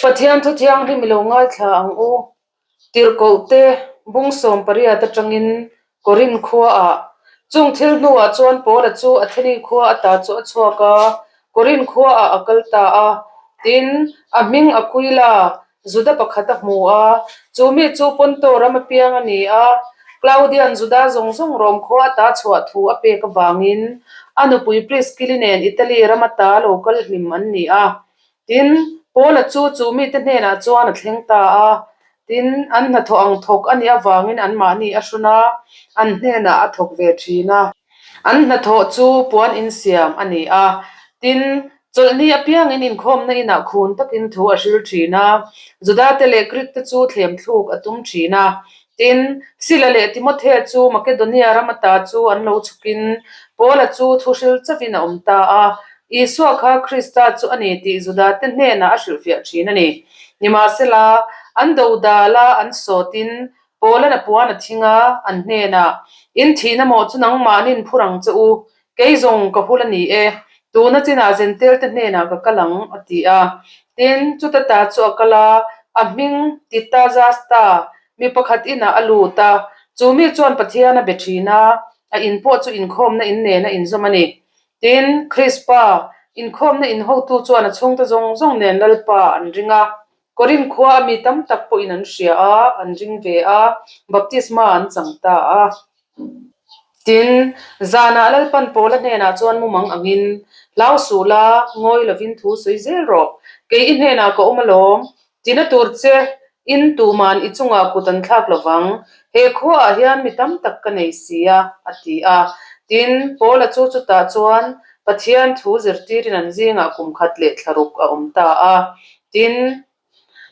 Pathian thu thianghlim i lo ngaithla ang u. Tirhkohte bung 18 atangin Korinth khuaah chung thil hnuah chuan Paula chu Atheni khua ata chu a chhuak a, Korinth khuaah a kal ta a. Tin, a hming Aquila, Juda pakhat a hmu a, chu mi chu Ponto ram apiang a ni a. Claudian Juda zawng zawng Rom khua ata chhuah thu a pek avangin a nupui Priskili nen Italy ram ata lo kal hlim an ni a. Tin, Paula chu chu mite hnenah chuan a thleng ta a. Tin, an hnathawh ang thawk a nih avangin anmahni a hrun a, an hnenah a thawk ve thin a. An hnathawh chu puan insiam a ni a. Tin, chawlhni apiangin inkhawmna inah khun takin thu a hril thin a. Judate leh Greek-te chu thlem thluk a tum thin a. Tin, Sila leh Timothea chu Makedonia ram ata chu an lo chhukin Paula chu thu hril chauhin a awm ta a. Isua kha Krista chu a ni tih Judate hnenah a hrilhfiah thin a ni. Nimahsela, an dodala an sawtin Paula'n a puan a thing a, an hnenah, In thihna maw chu nangmahnin phur ang che u, kei zawng ka hul a ni e, tuna chinah Zentelte hnenah ka kal ang, a ti a. Tin, chuta ta chu a kal a, a hming Titazasta mi pakhat inah a lut a, chu mi chuan Pathian a be thin a, a in pawh chu inkhawmna in nen a inzawm a ni. Tin, Krispa, inkhawmna in hotu chuan a chhungte zawng zawng nen Lalpa an ring a. Korinth khua a mi tam tak pawhin an hria a, an ring ve a, baptisma an chang ta a. Tin, zanah Lalpan Paula hnenah chuan mumang angin, Hlau suh la, ngawi lovin thu sawi zel rawh. Kei i hnenah ka awm alawm, tina tur che in tuman i chungah kut an thlak lovang, he khuaah hian mi tam tak ka nei si a, a ti a. Tin, Paula chu chutah chuan Pathian thu zirtirin an zingah kum khat leh thlaruk a awm ta a. Tin,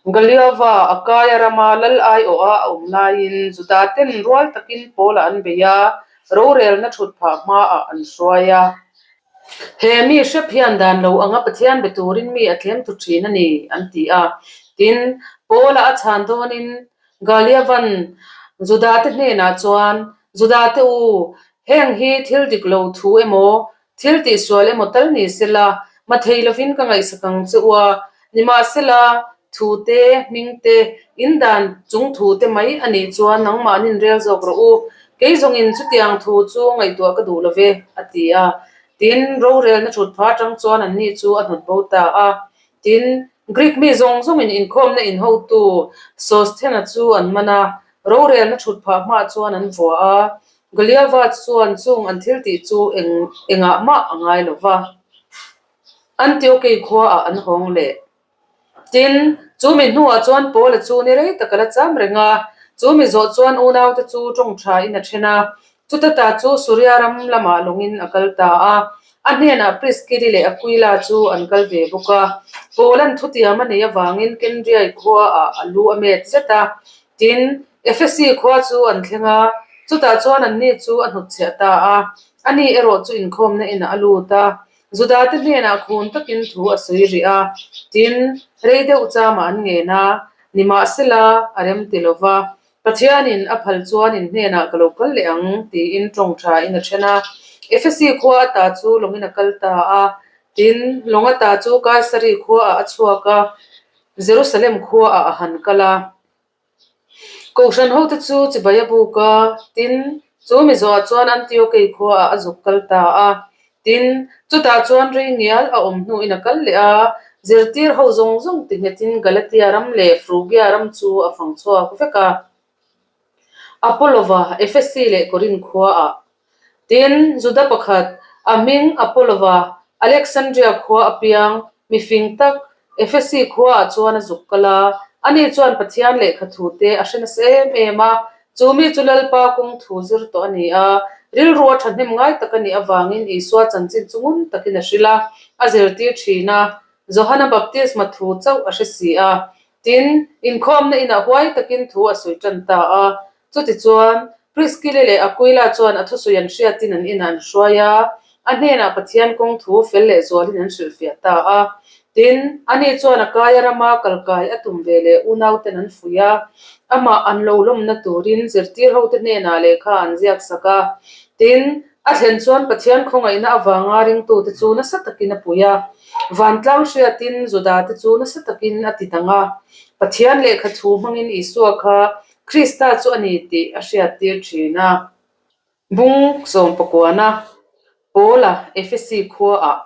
Galiova, Akaia rama lal aiawha a awm laiin Judaten rual takin Paula an bei a, rorelna thut phah hmaah an hruai a. He mi hrep hian dan lo anga Pathian be turin mi a thlem thu thin a ni, an ti a. Tin, Paula a chhan dawnin Galiovan Judate hnenah chuan, Judate u, heng hi thil dik lo thu emaw, Thil tihsual emaw tal ni sela, ma thei lovin ka ngaihsak ang che u a, nimahsela, thu te, hming te, in dan chung thu te mai a nih chuan nangmahnin rel zawk rawh u. Kei zawngin chutiang thu chu ngaihtuah ka duh lo ve, a ti a. Tin, rorelna thut pha atang chuan anni chu a hnawt bo ta a. Tin, Greek mi zawng zawngin inkhawmna inhotu Sosthena chu an man a, rorelna thut phah hmaah chuan an vua a. Goliava chuan chung an thil tih chu eng engah mah a ngai lo va, Antiokei khuaah an hawng leh. Tin, chu mi hnuah chuan Paula chu ni rei tak a la cham reng a, chu mi zawh chuan unaute chu tawng thain a then a, chuta ta chu Suria ram lamah lawngin a kal ta a. A hnenah Priskili leh Aquila chu an kal ve bawk a. Paula'n thutiam a neih avangin Kendriai khuaah a lu a met zet a, Tin, Efesi khua chu an thleng a, chutah chuan anni chu a hnutchhiah ta a. Ani erawh chu inkhawmna inah a lut a, Judate hnenah khun takin thu a sawi rih a. Tin, rei deuh chamah an ngen a, nimahsela a rem ti lo va, Pathianin a phal chuan in hnenah ka lo kal leh ang, tiin tawng thain a then a. Efesi khua ata chu lawngin a kal ta a. Tin, lawng ata chu Kaisari khuaah a chhuak a, Jerusalem khuaah a han kal a. Kohhran hote chu chibai a buk a, tin, chu mi zawhah chuan Antiokei khuaah a zuk kal ta a. Tin, chutah chuan rei ngial a awm hnuin a kal leh a, zirtir ho zawng zawng ti nghetin Galatia ram leh Frugia ram chu a fang chhuak vek a. Apollova, Efesi leh Korinth khuaah Tin, Juda pakhat, a hming Apollova, Alexandria khua a piang, mi fing tak, Efesi khuaah chuan a zuk kal a. Ani chuan Pathian lehkha thute a hre nasa em em a, chu mi chu Lalpa kawng thu zir tawh a ni a. Rilru a thahnem ngai tak a nih avangin Isua chanchin chu ngun takin a hrilh a, a zirtir thin a. Johana baptisma thu chauh a hre si a. Tin, inkhawmna inah huai takin thu a sawi tan ta a. Chutichuan, Priskile leh Aquila chuan a thusawi an hriatin an inah an hruai a, a hnenah Pathian kawng thu fel leh zualin an hrilhfiah ta a. Tin, ani chuan a kaia rama kalkai a tum ve leh unauten an fuih a, amah an lo lawmna turin zirtirhote hnenah lehkha an ziak sak a. Tin, A thlen chuan Pathian khawngaihna avanga ringtute chu nasa takin a pui a, vantlang hriatin Judate chu nasa takin a ti dang a. Pathian lehkha thu hmangin Isua kha Krista chu a ni tih a hriattir thin a. Bung sawmpakuana Paula Efesi khuaah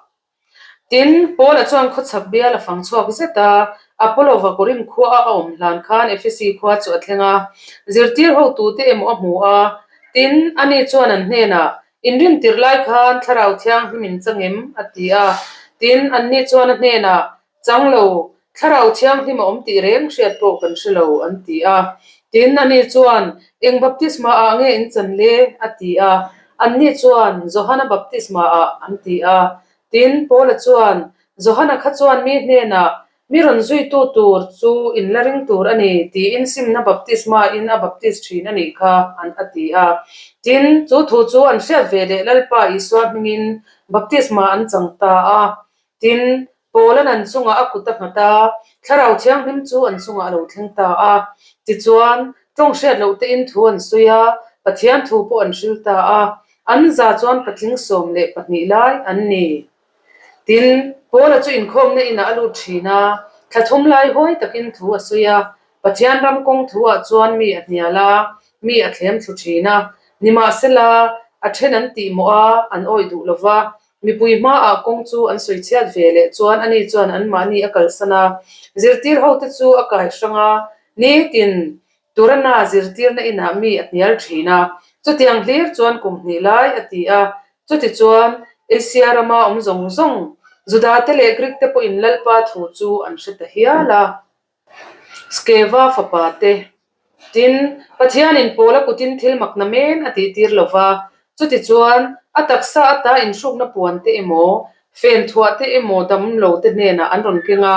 Tin, Paula chuan khawchhak bial a fang chhuak zet a, Apollo-va Korinth khua a awm hlan khan Efesi khua chu a thleng a, zirtir hotute emaw a hmu a. Tin, ani chuan an hnenah, Inrintirh lai khan Thlarau Thianghlim in chang em? a ti a. Tin, anni chuan a hnenah, Chang lo, Thlarau Thianghlim a awm tih reng hriat pawh kan hre lo, an ti a. Tin, ani chuan, Eng baptisma ah nge in chan le? a ti a. Anni chuan, Johana baptisma ah, an ti a. Tin, Paula chuan, Johana kha chuan mi hnenah, Mi rawn zuitu tur chu in la ring tur a ni, tiin simna baptisma in a baptis thin a nih kha, an a ti a. Tin, chu thu chu an hriat ve leh Lalpa Isua hmingin baptisma an chang ta a. Tin, Paula'n an chungah a kut a nghat a, Thlarau Thianghlim chu an chungah a lo thleng ta a. Tichuan, tawng hriat loh tein thu an sawi a, Pathian thu pawh an hril ta a. An za chuan patling 12 lai an ni. Tin, Paula chu inkhawmna inah a lut thin a, thla thum lai huai takin thu a sawi a. Pathian ram kawng thuah chuan mi a hnial a, mi a thlem thlu thin a. Nimahsela, a then an tih mawh a, an awih duh lo va, Mipui hmaah kawng chu an sawi chhiat ve leh chuan ani chuan anmahni a kalsan a, zirtir hote chu a kai hrang a, nitin Turana zirtirna inah mi a hnial thin a, chutiang hlir chuan kum hnih lai a ti a, chutichuan Asia rama awm zawng zawng Judate leh Greek te pawhin Lalpa thu chu an hre ta hial a. Skeva fapa te. Tin, Pathianin Paula kutin thil makna men a tihtir lo va, chutichuan a taksa ata inhrukna puan te emaw, fen thuah te emaw dam lo te hnenah an rawn keng a,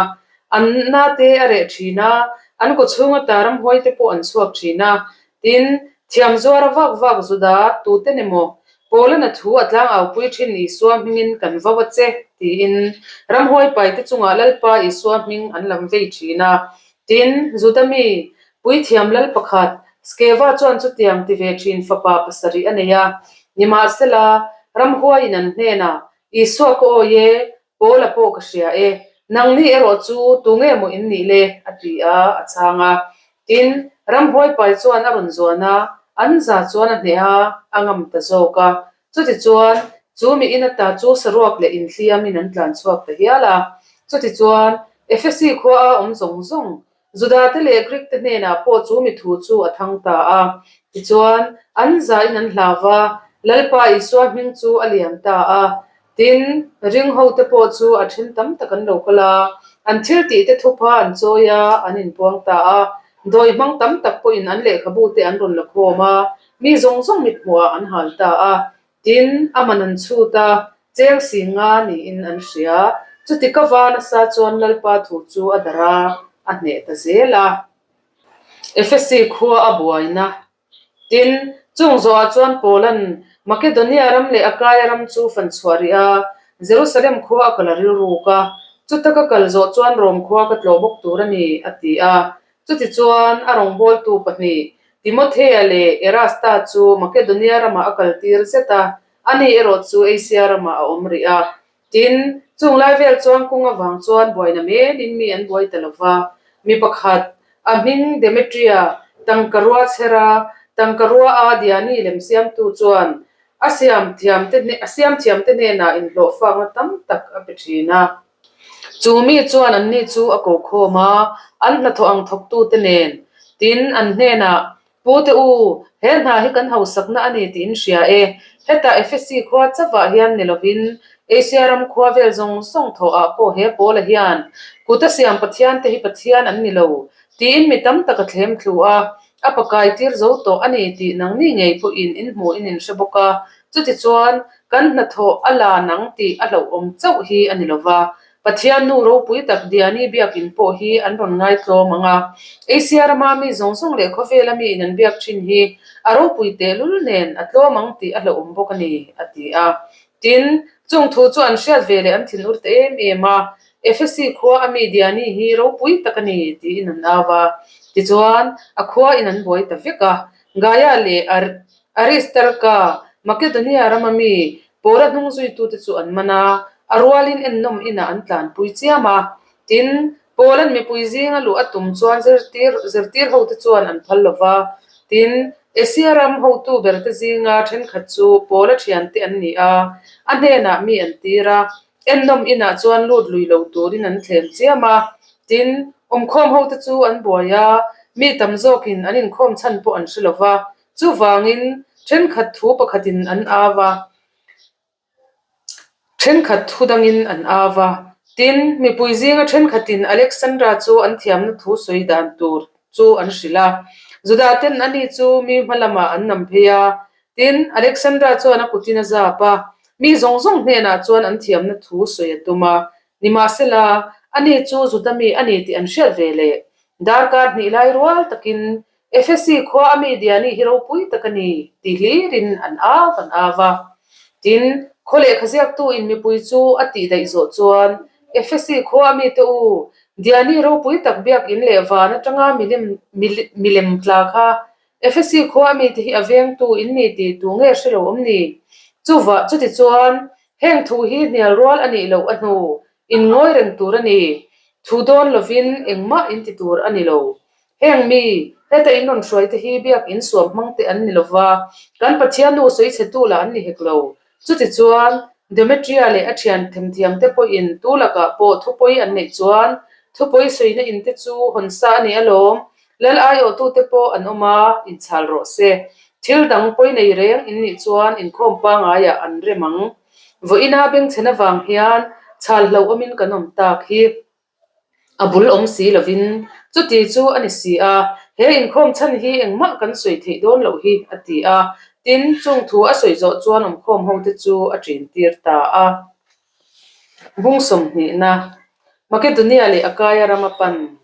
an na te a reh thin a, an kawchhung ata ramhuai te pawh an chhuak thin a. Tin, thiam zuara vak vak Juda tuten emaw, Paula'n a thu a tlangaupui thin Isua hmingin kan vo a che, tiin ramhuai paite chungah Lalpa Isua hming an lam vei thin a. Tin, Juda mi, puithiam lal pakhat, Skeva chuan chutiang ti ve thin fapa pasarih a nei a. Nimahsela, ramhuaiin an hnenah, Isua ka awi e, Paula pawh ka hria e, nangni erawh chu tunge maw in nih le? a ti a, a chhang a. Tin, ramhuai pai chuan a rawn zuan a, an za chuan a hneh a, a ngam ta zawk a. Chutichuan, chu mi in ata chu saruak leh inhliamin an tlan chhuak ta hial a. Chutichuan, Efesi khua a awm zawng zawng, Judate leh Greek-te hnenah pawh chu mi thu chu a thang ta a. Tichuan, an zain an hlau va, Lalpa Isua hming chu a lian ta a. Tin, ring hote pawh chu a then tam tak an lo kal a, an thil tihte thupha an chawi a, an inpuang ta a. Dawi hmang tam tak pawhin an lehkhabute an rawn la khawm a, mi zawng zawng mithmuhah an hal ta a. Tin, a man an chhut a, cheng si nga niin an hria. Chuti ka va nasa chuan Lalpa thu chu a darh a, a hneh ta zel a. Efesi khua a buaina. Tin, chung zawhah chuan Paula'n Makedonia ram leh Akaia ram chu fan chhuah rih a, Jerusalem khua a kal a rilruk a. Chuta ka kal zawh chuan Rom khua ka tlawh bawk tur a ni, a ti a. Chutichuan, a rawngbawltu pahnih, Timothea leh Erasta chu Makedonia ramah a kaltir zet a, ani erawh chu Asia ramah a awm rih a. Tin, chung lai vel chuan kawng avang chuan buaina melin mi an buai ta lo va. Mi pakhat, a hming Demetria, tangka rua chhera, tangka rua a Diani lem siamtu chuan a siam thiamte a siam thiamte hnenah inhlawhfakna tam tak a pe thin a. Chu mi chuan anni chu a ko khawm a, an hnathawh ang thawktute nen, tin, an hnenah, Pute u, he hna hi kan hausakna a ni tiin hria e. Hetah Efesi khua chavah hian ni lovin, Asia ram khua vel zawng zawng thawhah pawh he Paula hian, Kuta siam Pathiante hi Pathian an ni lo, tiin mi tam tak a thlem thlu a, a pakai tir zo tawh a ni tih nangni ngei pawhin in hmuhin in hre bawk a. Chutichuan, kan hnathawh a la nang tih a hlauhawm chauh hi a ni lova, Pathian nu ropui tak Diani biakin pawh hi an rawn ngaitlawm ang a. Asia rama mi zawng zawng leh khawvela miin an biak thin hi a ropui tehlul nen a tlawm ang tih a hlauhawm bawk a ni, a ti a. Tin, chung thu chu an hriat ve leh an thinur ta em em a, Efesi khua a mi Diani hi ropui tak a ni, tiin an au a. Tichuan, a khua in an buai ta vek a. Gaia leh Aristarka. Makedonia rama mi Paula hnung zuitute chu an man a, a rualin ennawm inah an tlanpui chiam a. Tin, Paula'n mipui zinga luh a tum chuan zirtir zirtir hote chuan an phal lo va. Tin, Asia ram hotu berte zinga thenkhat chu Paula thiante an ni a, a hnenah mi an tir a. Ennawm inah chuan lut lui lo turin an thlem chiam a. Tin, awmkhawm hote chu an buai a, mi tam zawkin an inkhawm chhan pawh an hre lo va. Chuvangin, thenkhat thu pakhatin an au a, thenkhat thu dangin an au a. Tin, mipui zinga thenkhatin Alexandra chu an thiamna thu sawi dan tur chu an hrilh a. Judaten ani chu mi hma lamah an nam phei a. Tin, Alexandra chuan a kutin a zap a, mi zawng zawng hnenah chuan an thiamna thu sawi a tum a. Nimahsela, ani chu Juda mi a ni tih an hriat ve leh. Darkar hnih lai rual takin Efesi khua a mi Diani hi ropui tak a ni tih hlirin an au an au a. Tin, khaw lehkha ziaktu in mipui chu a tih daih zawh chuan, Efesi khua a mite u, Diani ropui tak biakinn leh van atanga milim milem tla kha Efesi khua a mite hi a vengtu in ni tih tu nge hre lo awm ni? Chuva, chutichuan, heng thu hi hnial rual a nih loh a hnu, in ngawi reng tur a ni. Thu dawn lovin engmah in ti tur a ni lo. Heng mi, heta in rawn hruai te hi biak in suam hmang te an ni lova, kan Pathian nu sawi chhe tu lah an ni hek lo. Chutichuan, Demetria leh a thian themthiam te pawhin tu lakah pawh thupawi an neih chuan, thupawi sawina in te chu hawn sa a ni alawm, lal aiawhtu te pawh an awm a, inchhal rawh se. Thil dang pawi nei reng in nih chuan inkhawm pangaiah an rem ang. Vawiina bengchhen avang hian chhal hlauhawmin kan awm tak hi. A bul awm si lovin chuti chu a ni si a, he inkhawm chhan hi engmah kan sawi theih dawn loh hi, a ti a. Tin, chung thu a sawi zawh chuan awmkhawm hote chu a ṭin tir ta a. Bung sawmhnihna, Makedonia leh Akaia ram a pan.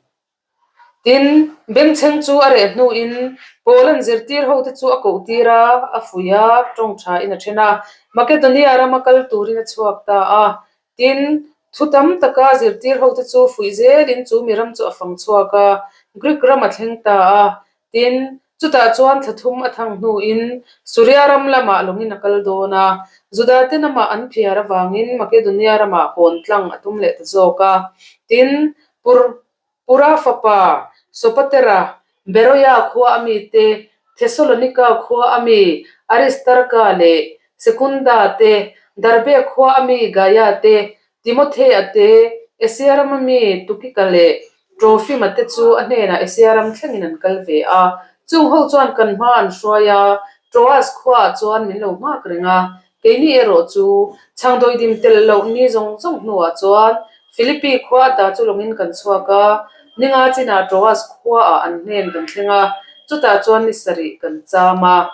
Tin, bengchheng chu a reh hnuin Paula'n zirtir hote chu a koh tir a, a fuih a, tawng thain a then a, Makedonia rama kal turin a chhuak ta a. Tin, thu tam taka zirtir hote chu fuih zelin chu mi ram chu a fang chhuak a, Greek ram a thleng ta a. Tin, chutah chuan thla thum a thang hnuin Suria ram lamah lawngin a kal dawn a, Judaten amah an phiar avangin Makedonia ramah hawn tlang a tum leh ta zawk a. Tin, Pur Pura fapa Sopatera, Beroia khua a mite, Thesalonika khua a mi Aristarka leh Sekunda te, Derbe khua a mi Gaia te, Timothea te, Asia rama mi Tukika leh Trofima te chu a hnenah Asia ram thlengin an kal ve a. Chung ho chuan kan hma an hruai a, Troas khuaah chuan min lo nghak reng a. Keini erawh chu chhangdawidim telh loh ni zawng zawng hnuah chuan Philippi khua ata chu lawngin kan chhuak a, ninga chinah Troas khuaah an hnen kan thleng a, chutah chuan ni sarih kan cham a.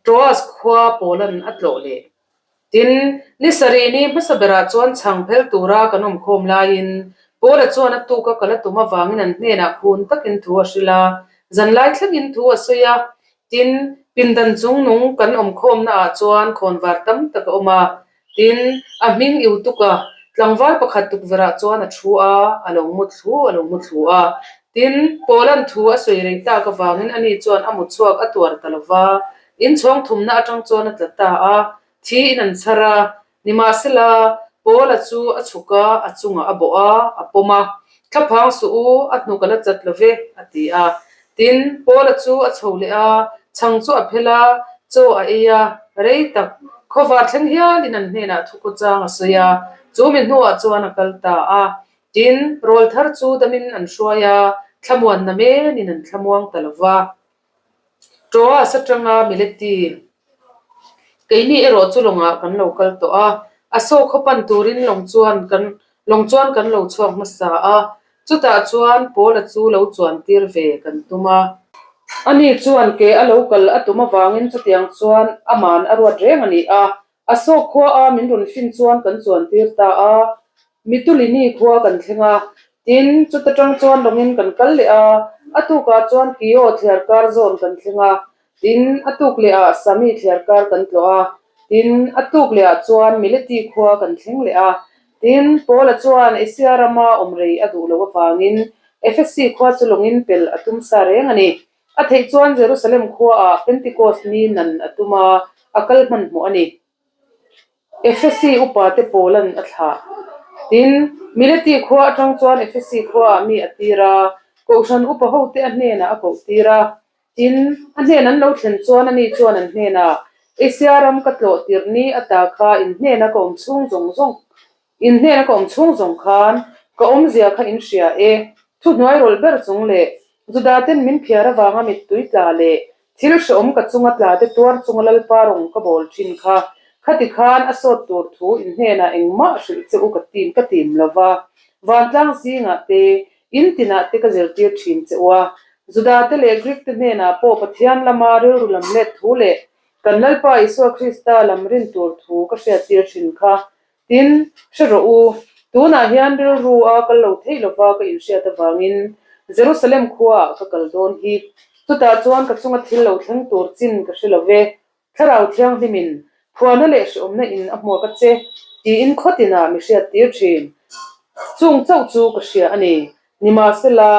Troas khua Paula'n a tlawh leh. Tin, ni sarih ni hmasa berah chuan chhang phel tura kan awm khawm laiin Paula chuan a tuka kal a tum avangin an hnenah khun takin thu a hrilh a, zanlai thlengin thu a sawi a. Tin, pindan chungnung kan awm khawmnaah chuan khawnvar tam tak a awm a. Tin, a hming Eutuka tlangval pakhat tukverhah chuan a thu a, a lo mu thlu a lo mu thlu a. Tin, Paula'n thu a sawi rei tak avangin ani chuan a mu chhuak a tuar ta lo va, Inchhawng thumna atang chuan a tla ta a, thi in an chhar a, nimahsela Paula chu a chhuk a, a chungah a bawh a, a pawm a, Thlaphang suh u, a hnuk a la chat lo ve, a ti a. Tin, Paula chu a chho leh a, chhang chu a phel a, chaw a ei a, rei tak, khawvar thleng hialin an hnenah thu khawchang a sawi a, chu mi hnuah chuan a kal ta a. Tin, rawlthar chu damin an hruai a, thlamuanna menin an thlamuang ta lo va. Troas atanga Mileti keini erawh chu lawngah kan lo kal tawh a, a saw khaw pan turin lawng chuan kan lawng chuan kan lo chhuak hmasa a, chutah chuan Paula chu lo chuan tir ve kan tum a. Ani chuan ke a lo kal a tum avangin chutiang chuan aman a ruat reng a ni a, A saw khua a min rawn fin chuan kan chuan tir ta a, Mitulini khua kan thleng a, tin chuta tang chuan lawngin kan kal leh a, a tukah chuan Kio thliarkar zawn kan thleng a, tin a tuk leh ah Sami thliarkar kan tlawh a, tin a tuk leh ah chuan Mileti khua kan thleng leh a, tin Paula chuan Asia rama awm rei a duh loh avangin Efesi khua chu lawngin pel a tum sa reng a ni. A theih chuan Jerusalem khuaah Pentecost ni nan a tum a, a kal hmanhmawh a ni. Efesi upate Paula'n a thlah. Tin, Mileti khua atang chuan Efesi khuaah mi a tir a, Kohhran upa hote a hnenah a koh tir a. Tin, a hnen an lo thlen chuan ani chuan an hnenah, Asia ram ka tlawh tirh ni ata kha in hnena ka awm chhung zawng zawng In hnena ka awm chhung zawng khan ka awmzia kha in hria e, thuhnuai rawlh ber chung leh Juda ten min phiar avanga mittui tla leh thil hrehawm ka chunga tla te tuar chunga Lalpa rawng ka bawl thin kha, khati khan a sawt tur thu in hnenah engmah hrilh che u ka tim ka tim lo va, vantlang zingah te, in tinah te ka zirtir thin che u a, Juda te leh Greek te hnenah pawh Pathian lama rilru lam let thu leh kan Lalpa Isua Krista lam rin tur thu ka hriattir thin kha. Tin, hre rawh u, tunah hian rilru a kal lo theih lova ka inhriat avangin Jerusalem khuaah ka kal dawn hi. Chutah chuan ka chunga thil lo thleng tur chin ka hre lo ve. Thlarau Thianghlimin phuahna leh hrehawmna in a hmuak a che, tiin khaw tinah mi hriattir thin. Chung chauh chu ka hria a ni. Nimahsela,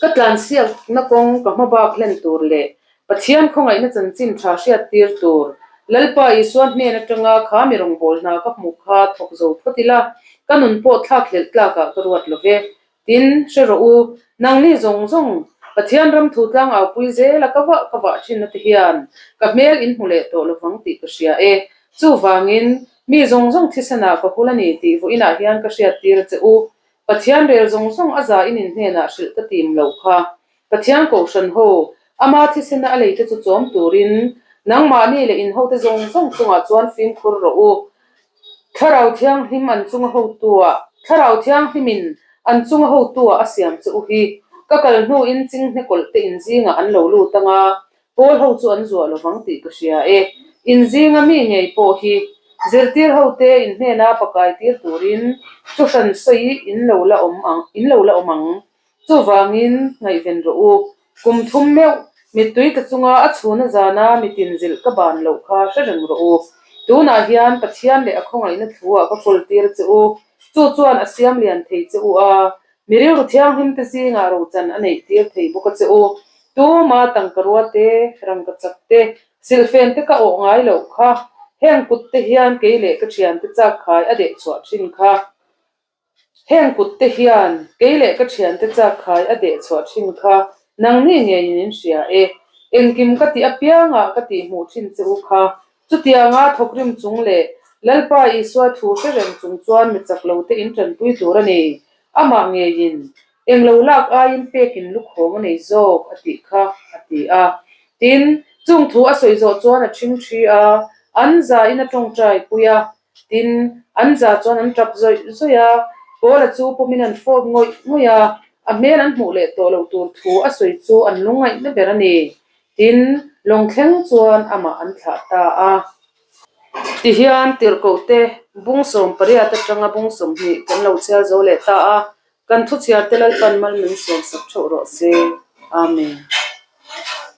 ka tlansiakna kawng ka hma bak hlen tur leh Pathian khawngaihna chanchin tha hriattir tur Lalpa Isua hnen atanga kha mi rawngbâwl hna ka hmuh kha thawk zo phawt ila, ka nun pawh thlak hlelh tlakah ka ruat lo ve. Tin, hre rawh u, nangni zawng zawng Pathian ram thu tlang aupui zela ka vah ka vah thinna te hian ka hmel in hmu leh tawh lovang tih ka hria e. Chuvangin, mi zawng zawng thisenah ka hul a ni tih vawiinah hian ka hriattir a che u. Pathian rel zawng zawng a za in in hnenah hrilh ka tim loh kha. Pathian kohhran ho, ama thisena a leite chu chawm turin nangmahni leh in hote zawng zawng chungah chuan fimkhur rawh u. Thlarau Thianghlim an chunga hotuah, Thlarau Thianghlimin an chunga hotuah a siam che u hi. Ka kal hnuin chinghne kawlh te in zingah an lo lut anga, Pawl ho chu an zuah lovang tih ka hria e. In zinga mi ngei pawh hi zirtir ho te in hnena pakai tir turin chu hran sawi in lo la awm ang in lo la awm ang. Chuvangin ngaihven rawh u. Kum thum meuh mittui ta chunga a chhuna zana mitin zilh ka ban loh kha hre reng rawh u. Tunah hian Pathian leh a khawngaihna thu-ah ka kawl tir che u. Chu chuan a siam lian thei che u a, Mi rilru thianghlim te zingah rochan a neih tir thei bawk a che u. Tuma tangka rua te, rangka chak te, silhfen te ka awh ngai loh kha. Heng kut te hian kei leh ka thian te chak khai a deh chhuah thin kha. Heng kut te hian kei leh ka thian te chak khai a deh chhuah thin kha nangni ngeiin in hria e. Engkim ka tih apiangah ka tih hmuh thin che u kha. Chutianga thawkrim chung leh Lalpa Isua thu hre reng chung chuan mi chak lo te in tanpui tur a ni. Amah ngeiin, Englo lak aiin pekin lukhawng a nei zawk, a tih kha, a ti a. Tin, chung thu a sawi zawh chuan a ṭhing ṭhi a, an zain a ṭawngṭai pui a. Tin, an za chuan an ṭap zawih zawih a, Paula chu pawmin an fawp ngawih ngawih a, a hmel an hmuh leh tawh loh tur thu a sawi chu an lungngaihna ber a ni. Tin, lawng thleng chuan amah an thlah ta a. Tihian tirhkohte bung 18 atanga bung 20 kan lo chhiar zo leh ta a, kan thuchhiarte Lalpan mal min sawmsak theuh rawh se. Amen.